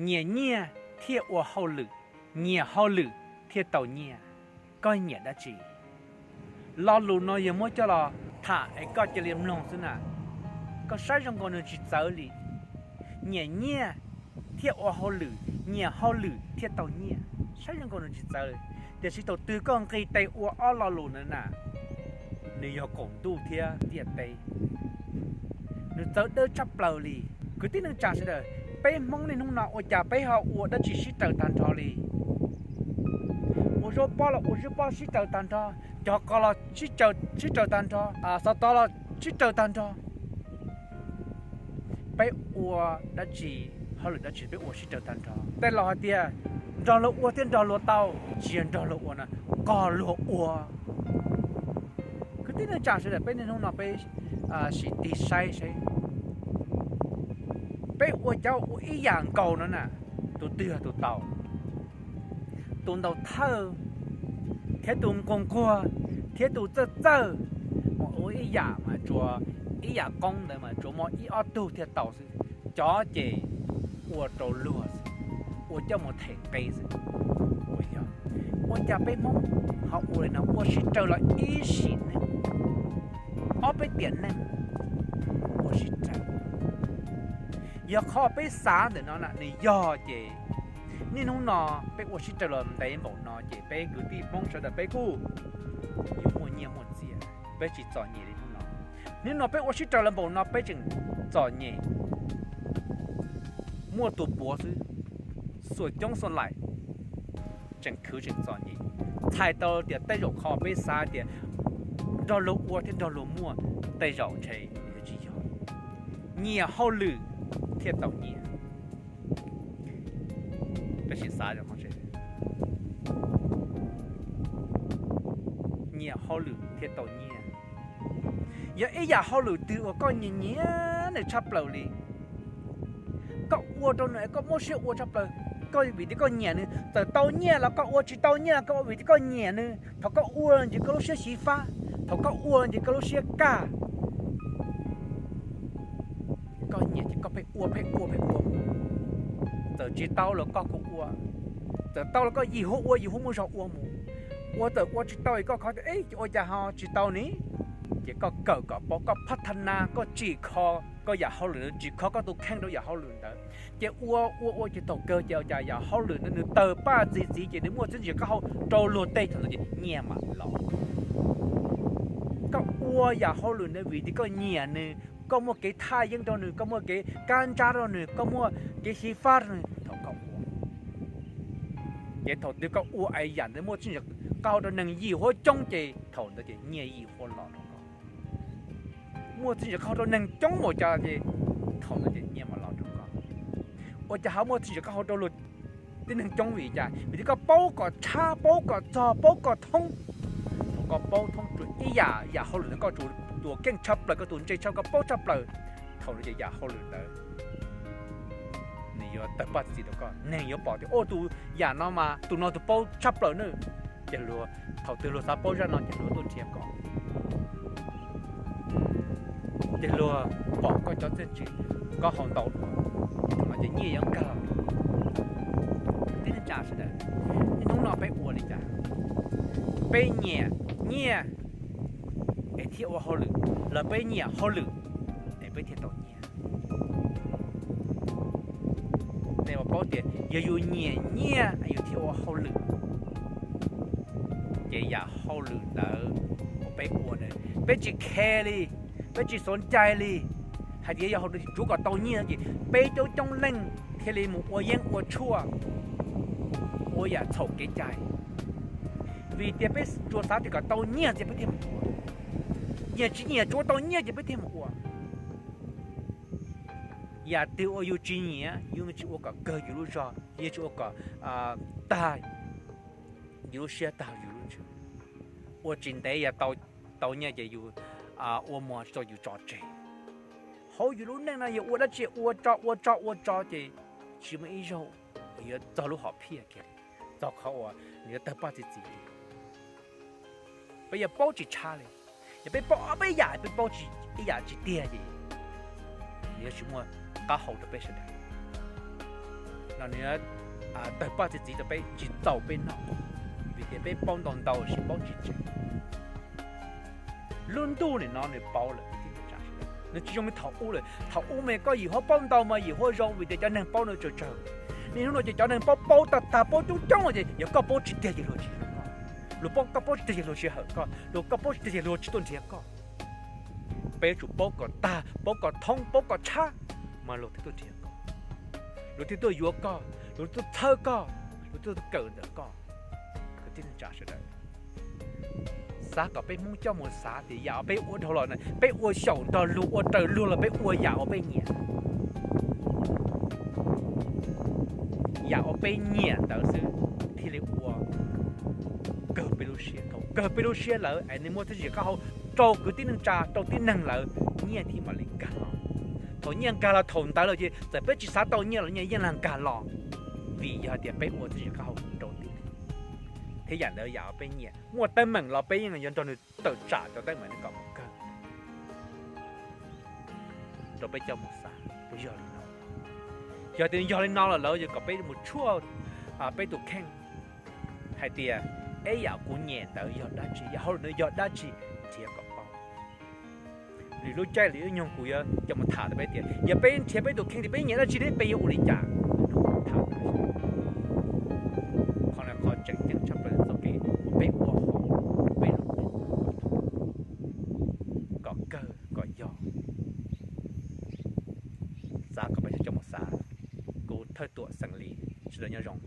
Nyiam nyiaj thiaj ua hauj lwm, nyiam hauj lwm thiaj tau nyiaj. Koj nyiam dab tsi? Lo lus no yog muab coj los tham es koj cia li mloog xwb na. Koj saib zoo nkaus nws tsis txawv li. Nyiam nyiaj thiaj ua hauj lwm, nyiam hauj lwm thiaj tau nyiaj. Saib zoo nkaus nws tsis txawv li, tiam sis thaum twg koj nqis tes ua ob lo lus ntawd na, nws yog qaum ntuj thiab ntiaj teb. Nws txawv dawb tshaj plaws li. Kwv tij neej tsa sawv daws, peb Hmoob niaj hnub no ua cas peb ho ua dab tsi sib raws tag nrho li? Ua zaub pob los ua zaub pob sib raws tag nrho, cov qos los sib raws tag nrho, xov tooj los sib raws tag nrho. Peb ua dab tsi, hauj lwm dab tsi peb ua sib raws tag nrho. Tej laus hais tias nrog luag ua thiaj nrog luag tau, tsis yog nrog luag ua no, qog luag ua. Kwv tij neej tsa sawv daws, peb niaj hnub no peb sim tig saib saib, peb ua cov ua ib yam nkaus no na, tus twg yog tus tau? Tus ntaus thawj thiab tus nquag nquag thiab tus txawj txawj mas ua ib yam mas tsuas ib yam qoob ntawd mas tsuas muaj ib ob tug thiaj tau xwb. Cov ces ua rau luag xwb, ua coj mus them qe xwb. Ua yog, ua cas peb Hmoob ho ua li no, ua sib raws los ib sim neej, ob peb tiam neej ua sib raws? Yog qhov peb xav ntawm no na nws yog ces niaj hnub no peb ua sib raws los ntev npaum no ces peb kwv tij Hmoob sawv daws peb kuj yuav muaj nyiaj muaj txiag, peb tsis txom nyem li hnub no. Hnub no peb ua sib raws los npaum no peb tseem txom nyem, muaj tus puav xwb, xuam coob xuam laim, tseem khwv tseem txom nyem. Txhais tau tias tej zaum qhov peb xav tias nrog luag ua thiab nrog luag muaj, tej zaum ntshe yuav tsis yog. Nyiam hauj lwm thiaj tau nyiaj. Peb sim xav, nyiam hauj lwm thiaj tau nyiaj. Yog ib yam hauj lwm twg uas koj nyiam nyiam nws tshaj plaws li, koj ua rau nws es koj muab siab ua tshaj plaws, koj vim tias koj nyiam nws, txawm tau nyiaj los koj ua, tsis tau nyiaj los koj ua vim tias koj nyiam nws. Thaum koj ua ces koj lub siab xyiv fab, thaum koj ua ces koj lub siab kaj. Koj nyiam ces koj pheej ua pheej ua pheej ua mus. Txawm tsis tau los koj kuj ua, txawm tau los koj yim huab ua yim huab muaj zog ua mus. Ua txawm ua tsis tau es koj khov tias, ua cas ho tsis tau ne? Ces koj kawm kom paub, koj phab thab na, koj tsim kho koj yam hauj lwm ntawd, tsim kho koj tus kheej rau yam hauj lwm ntawd. Ces ua ua ua ces thaum kawg ces ua cas yam hauj lwm ntawd nws tawg paj txi txiv ces nws muaj txiaj ntsig qab hau rau luag tej, thaum ntawd ces nyiaj mam los. Koj ua yam hauj lwm ntawd vim tias koj nyiam nws, koj muaj kev thaj yeeb rau nws, koj muaj kev kab ntsab rau nws, koj muaj kev xyiv fab rau nws thaum koj ua. Ces thaum twg koj ua es yam ntawd muaj txiaj ntsig qab hau rau neeg yim huab coob ces thaum ntawd ces nyiaj yim huab los rau koj. Muaj txiaj ntsig qab hau rau neeg coob npaum cas ces thaum ntawd ces nyiaj mam los rau koj. Ua cas ho muaj txiaj ntsig qab hau rau luag tib neeg coob vim cas? Vim tias koj paub kom tshab, paub kom txog, paub kom thoob. Thaum koj paub thoob ib yam, yam hauj lwm ntawd koj tus keej tshaj plaws, koj tus ntse tshaj, koj paub tshaj plaws, thaum ntawd ces yam hauj lwm ntawd nws yuav tawg paj txi rau koj, neeg yuav pom tias, o, tus yam no mas tus no tus paub tshaj plaws na. Ces luag, thaum twg luag xav paub zaj no ces luag tuaj nrhiav koj, ces luag pom koj cov txiaj ntsig qab hau ntau dua, ces thaum no ces nyiaj yuav nkag los. Tib neeg tsa sawv daws, niaj hnub no peb ua li cas? Peb nyiam nyiaj es thiaj ua hauj lwm, los peb nyiam hauj lwm es peb thiaj tau nyiaj? Nej puas paub tias yog yus nyiam nyiaj yus thiaj ua hauj lwm, ces yam hauj lwm ntawd uas peb ua na, peb tsis khe li, peb tsis xav ncai li hais tias yog hauj lwm tsuav kom tau nyiaj ces peb coob coob leej thiaj li mus ua yeeb ua tshuaj, ua yam txhaum kev cai. Vim tias peb tsuas xav tias kom tau nyiaj ces peb thiaj mus ua, nyiam tsis nyiam tsuav tau nyiaj ces peb thiaj mus ua. Yam twg uas yus tsis nyiam, yus tsis ua kom kawg yus lub zog, yus tsis ua kom tag yus lub siab tag yus lub ntsws. Ua tsis ntev yog tau nyiaj ces yus ua muag tsis tau yus tso tseg. Hauv yus lub neej no yog ua dab tsi ua tso ua tso ua tso ces tsis muaj ib zaug yuav txog lub hom phiaj kiag li, txog qhov uas nws yuav tawg paj txi txiv. Peb yuav paub tsis tshab li. Yog peb paub ob peb yam, peb paub ib yam tsis tiag ces nws yuav tsis muaj qab hau rau peb sawv daws. Nws tawg paj txi txiv rau peb tsis txaus peb noj, vim tias peb paub ntau ntau tsis paub tsis tseg. Lub ntuj nim no nws paub lawm, nws tsis zoo li thaum ub lawm. Thaum ub mas koj yim huab paub ntau mas yim huab zoo, vim tias cov neeg paub nws tsawg tsawg. Niaj hnub no ces cov neeg paub paub tag tag, paub coob coob ces yog koj paub tsis tiag ces luag tsis yog koj. Luag paub koj paub tsis tiag ces luag tsis hawm koj, luag koj paub tsis tiag ces luag tsis tuaj nrhiav koj. Peb yuav tsum paub kom tag, paub kom thoob, paub kom tshab, mas luag thiaj tuaj nrhiav koj, luag thiaj tuaj yuav koj, luag thiaj tuaj txhawb koj, luag thiaj tuaj kawm ntawm koj. Kwv tij neej tsa sawv daws, xav kom peb Hmoob coj mus xav tias yam uas peb ua dhau los na, peb ua xyaum nrog luag, ua raws luag los peb ua yam uas peb nyiam. Yam uas peb nyiam ntawd xwb thiaj li ua kawg peb lub siab. Thaum kawg peb lub siab lawm es nws muaj txiaj ntsig qab hau rau kwv tij neej tsa, rau tib neeg lawm, nyiaj thiaj mam li nkag los. Thaum nyiaj nkag los thaum ntawd lawm ces txawm peb tsis xav tau nyiaj los nyiaj yeej nkag los, vim yog tias peb ua txiaj ntsig qab hau rau tib neeg. Thiab yam ntawd yam uas peb nyiam muaj teeb meem los peb yeej yuav nrog nws tawm tsam rau teeb meem kom mus kawg rau peb coj mus xav. Puas yog li no? Yog tias yog li no los lawv yuav kom peb mus tshuaj peb tus kheej hais tias, eb, yam kuv nyiam ntawd yog dab tsi, yam hauj lwm ntawd yog dab tsi, nrhiav kom paub. Lwm lub caij lwm lub nyoog kuv yuav coj mus tham rau peb tias yog peb nrhiav peb tus kheej tias peb nyiam dab tsi thiab peb yuav ua li cas. Qhov no qhov tseem ceeb tshaj plaws txoj kev uas peb ua hauj lwm, peb lub neej kom kawg kom yog. Xav kom peb coj mus xav. Kuv Thawj Tuam xeem Lis, sawv daws nyob zoo.